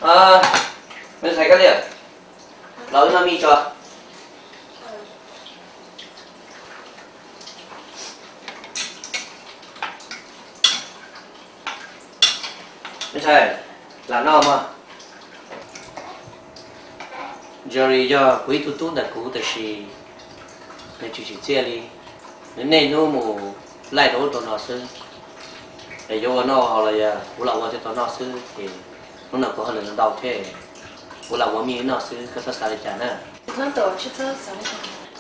Me ntxhais Kab Lias, los wb noj mij tso. Me ntxhais, lam noj mog. Jerry yog kuv ib tug tub ntawm kuv tab sis nws tsis tsim txiaj li. Nws niaj hnub mus laij rau ub rau no xwb. Es yuav ua noj ua haus los yog kuv lam ua thiaj tau noj xwb ces hnub no kuv hauj lwm ntau thiab, kuv lam ua mij noj xwb, koj txhob xav li cas na.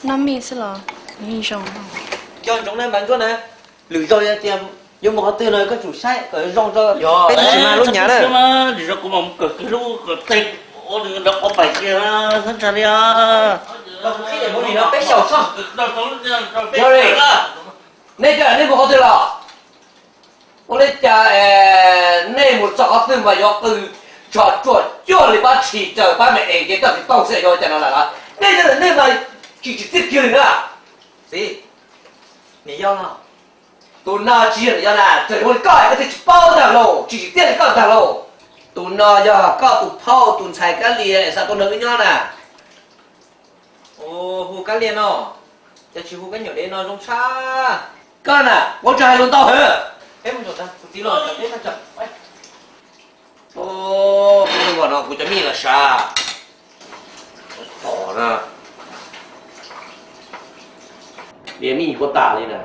Noj mij xwb los yeej zoo. Nco ntsoov na Mas Ntsuab na, lwm zaug yog tias yuav mus qhov twg no koj tsum saib kom zoo rau peb tsis mag lub nyav na. Lwm zaug kuv mam mus kawm kiag lub kom teg ua nws nrov quav pais kiag na, txhob ntshai li os. Peb xyaum tso. Jerry, nej cov nej mus qhov twg los? Ua li cas nej mus txog qhov twg mas yuav qw tso ruaj cuag li pab tshis raws pab me es ces txoj kev paub xwb yuav cas no lawm los? Nej cov nej mas tsis tsim txiaj kiag li na. Txiv, niam yog, tus no tsis yog niam yog na, txawm ua li koj koj twb tsis paub ntag lauj, tsis tsim txiaj li koj ntag lauj. Tus no yog koj tus phauj tus ntxhais Kab Lias es xa tuaj nrog wb nyob na. Hu Kab Lias no, cas tsis hu Kab Nyuam Dev no zoo tshaj. Koj na, ua tsaug hais lus ntau heev. Ua no kuv cov mij los sav. Tos na, li mij kuv tas li na.